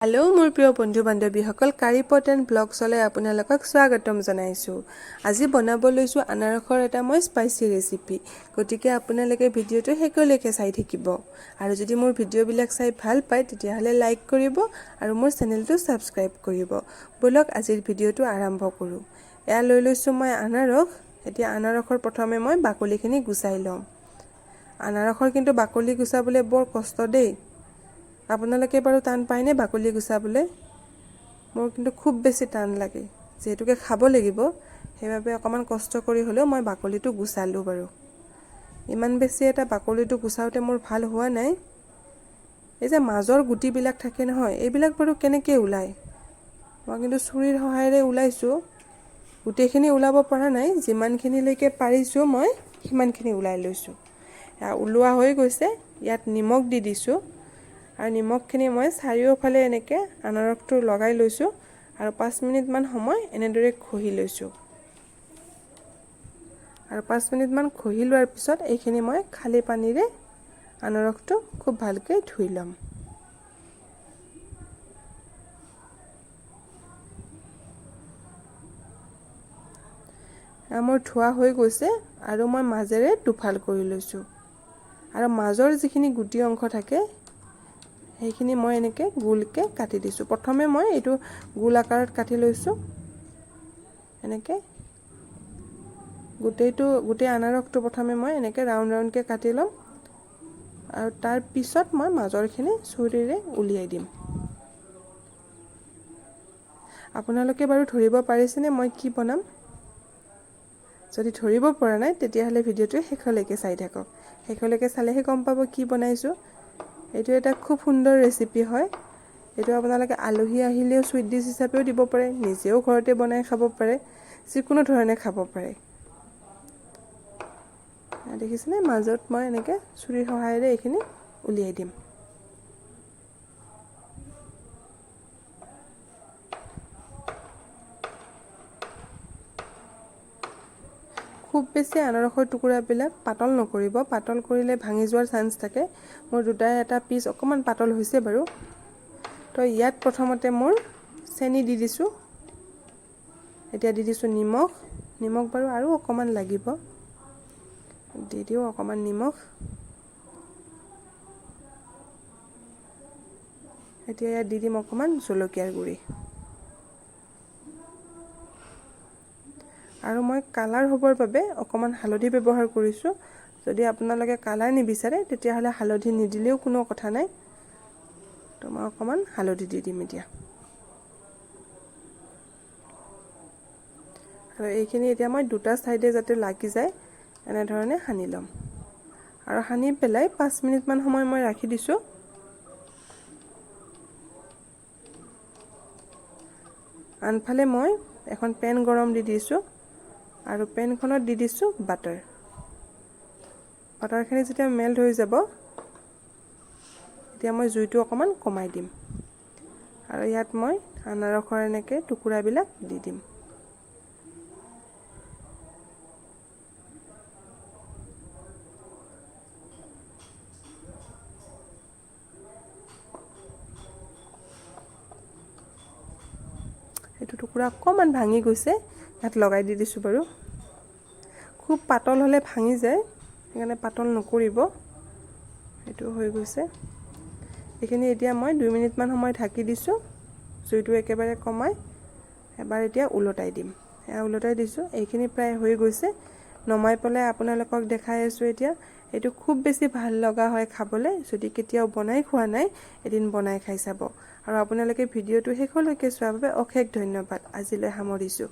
Hello' মোৰ প্ৰিয় বন্ধু বান্ধৱীসকল, কাৰিপট এণ্ড ব্লগছলৈ আপোনালোকক স্বাগতম জনাইছোঁ। আজি বনাব লৈছোঁ আনাৰসৰ এটা মই স্পাইচি ৰেচিপি। গতিকে আপোনালোকে ভিডিঅ'টো শেষলৈকে চাই থাকিব আৰু যদি মোৰ ভিডিঅ'বিলাক চাই ভাল পায়, তেতিয়াহ'লে লাইক কৰিব আৰু মোৰ চেনেলটো ছাবস্ক্ৰাইব কৰিব। ব'লক, আজিৰ ভিডিঅ'টো আৰম্ভ কৰোঁ। এয়া লৈ লৈছোঁ মই আনাৰস। এতিয়া আনাৰসৰ প্ৰথমে মই বাকলিখিনি গুচাই ল'ম। আনাৰসৰ কিন্তু বাকলি গুচাবলৈ বৰ কষ্ট দেই। আপোনালোকে বাৰু টান পায়নে বাকলি গুচাবলৈ? মোৰ কিন্তু খুব বেছি টান লাগে। যিহেতুকে খাব লাগিব, সেইবাবে অকণমান কষ্ট কৰি হ'লেও মই বাকলিটো গুচালোঁ বাৰু। ইমান বেছি এটা বাকলিটো গুচাওঁতে মোৰ ভাল হোৱা নাই। এই যে মাজৰ গুটিবিলাক থাকে নহয়, এইবিলাক বাৰু কেনেকৈ ওলায়? মই কিন্তু চুৰিৰ সহায়েৰে ওলাইছোঁ। গোটেইখিনি ওলাব পৰা নাই, যিমানখিনিলৈকে পাৰিছোঁ মই সিমানখিনি ওলাই লৈছোঁ। ওলোৱা হৈ গৈছে। ইয়াত নিমখ দি দিছোঁ আৰু নিমখখিনি মই চাৰিওফালে এনেকৈ আনাৰসটো লগাই লৈছোঁ আৰু 5 মিনিটমান সময় এনেদৰে ঘঁহি লৈছোঁ। আৰু 5 মিনিটমান ঘঁহি লোৱাৰ পিছত এইখিনি মই খালী পানীৰে আনাৰসটো খুব ভালকৈ ধুই ল'ম। মোৰ ধোৱা হৈ গৈছে আৰু মই মাজেৰে দুফাল কৰি লৈছোঁ আৰু মাজৰ যিখিনি গুটি অংশ থাকে, সেইখিনি মই এনেকৈ গোলকৈ কাটি দিছোঁ। প্ৰথমে মই এইটো গোল আকাৰত কাটি লৈছোঁ। এনেকৈ গোটেই আনাৰসটো প্ৰথমে মই এনেকৈ ৰাউণ্ড ৰাউণ্ডকৈ কাটি ল'ম আৰু তাৰ পিছত মই মাজৰখিনি চুৰিৰে উলিয়াই দিম। আপোনালোকে বাৰু ধৰিব পাৰিছেনে মই কি বনাম? যদি ধৰিব পৰা নাই, তেতিয়াহ'লে ভিডিঅ'টো শেষলৈকে চাই থাকক। শেষলৈকে চালেহে গম পাব কি বনাইছোঁ। এইটো এটা খুব সুন্দৰ ৰেচিপি হয়। এইটো আপোনালোকে আলহী আহিলেও চুইট ডিছ হিচাপেও দিব পাৰে, নিজেও ঘৰতে বনাই খাব পাৰে, যিকোনো ধৰণে খাব পাৰে। দেখিছেনে, মাজত মই এনেকৈ চুৰিৰ সহায়েৰে এইখিনি উলিয়াই দিম। খুব বেছি আনাৰসৰ টুকুৰাবিলাক পাতল নকৰিব। পাতল কৰিলে ভাঙি যোৱাৰ চান্স থাকে। মোৰ দুটা এটা পিচ অকণমান পাতল হৈছে বাৰু। তো ইয়াত প্ৰথমতে মোৰ চেনি দি দিছোঁ। এতিয়া দি দিছোঁ নিমখ। নিমখ বাৰু আৰু অকণমান লাগিব। দি দিওঁ অকণমান নিমখ। এতিয়া ইয়াত দি দিম অকণমান জলকীয়াৰ গুড়ি আৰু মই কালাৰ হ'বৰ বাবে অকণমান হালধি ব্যৱহাৰ কৰিছোঁ। যদি আপোনালোকে কালাৰ নিবিচাৰে, তেতিয়াহ'লে হালধি নিদিলেও কোনো কথা নাই। তো মই অকণমান হালধি দি দিম এতিয়া। আৰু এইখিনি এতিয়া মই দুটা ছাইডে যাতে লাগি যায়, এনেধৰণে সানি ল'ম আৰু সানি পেলাই 5 মিনিটমান সময় মই ৰাখি দিছোঁ। আনফালে মই এখন পেন গৰম দি দিছোঁ আৰু পেনখনত দি দিছোঁ বাটাৰ। বাটাৰখিনি যেতিয়া মেল্ট হৈ যাব, এতিয়া মই জুইটো অকণমান কমাই দিম আৰু ইয়াত মই আনাৰসৰ এনেকৈ টুকুৰাবিলাক দি দিম। এইটো টুকুৰা অকণমান ভাঙি গৈছে, ইয়াত লগাই দি দিছোঁ বাৰু। খুব পাতল হ'লে ভাঙি যায়, সেইকাৰণে পাতল নকৰিব। এইটো হৈ গৈছে। এইখিনি এতিয়া মই 2 মিনিটমান সময় ঢাকি দিছোঁ, জুইটো একেবাৰে কমাই। এবাৰ এতিয়া ওলটাই দিম। এয়া ওলটাই দিছোঁ। এইখিনি প্ৰায় হৈ গৈছে। নমাই পেলাই আপোনালোকক দেখাই আছোঁ এতিয়া। এইটো খুব বেছি ভাল লগা হয় খাবলৈ। যদি কেতিয়াও বনাই খোৱা নাই, এদিন বনাই খাই চাব। আৰু আপোনালোকে ভিডিঅ'টো শেষলৈকে চোৱাৰ বাবে অশেষ ধন্যবাদ। আজিলৈ সামৰিছোঁ।